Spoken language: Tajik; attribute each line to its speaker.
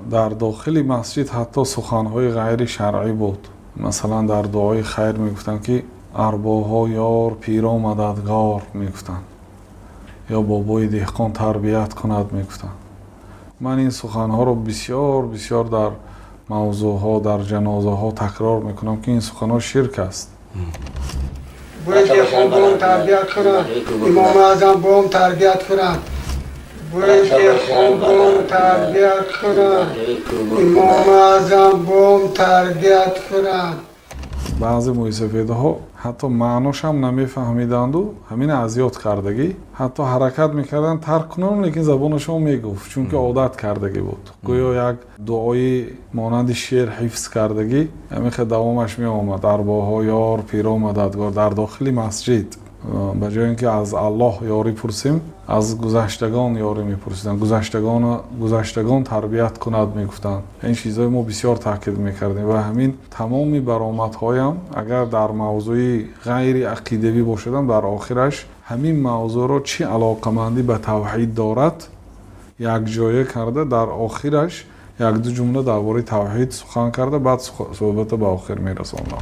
Speaker 1: Дар дохили масҷид ҳатто суханҳои ғайришаръӣ буд. Масалан, дар дуои хайр мегуфтанд, ки арбоҳо ёр, пиро мададгор мегуфтанд, ё бобои деҳқон тарбият кунад мегуфтанд. Ман ин суханҳоро бисёр бисёр дар мавзӯъҳо, дар ҷанозаҳо такрор мекунам, ки ин суханҳо ширк аст.
Speaker 2: Бояд деҳқон тарбият кунад, Имоми Аъзам бом тарбият кунад. Бояд деҳқон тарбият кунад, Имоми Аъзам бом тарбият кунад.
Speaker 1: Баъзе мӯйсафедҳо ҳатто маъношам намефаҳмиданду ҳамин азёт кардагӣ, ҳатто ҳаракат мекарданд тарк кунанд, лекин забонашон мегуфт, чунки одат кардагӣ буд. Гӯё як дуои монанди шеър ҳифз кардагӣ, ҳамин хел давомаш меомад: арбоҳо ёр, пиро мададгор. Дар дохили масҷид, ба ҷои ин ки аз Аллоҳ ёрӣ пурсем, аз гузаштагон ёрӣ мепурсиданд. Гузаштагон тарбият кунад мегуфтанд. Ин чизҳои мо бисёр таъкид мекардем ва ҳамин тамоми баромадҳоям, агар дар мавзӯи ғайриақидавӣ бошадам, дар охираш ҳамин мавзӯъро, чӣ алоқамандӣ ба тавҳид дорад, якҷоя карда, дар охираш як-ду ҷумла дар бораи тавҳид сухан карда, баъд суҳбатро ба охир мерасондам.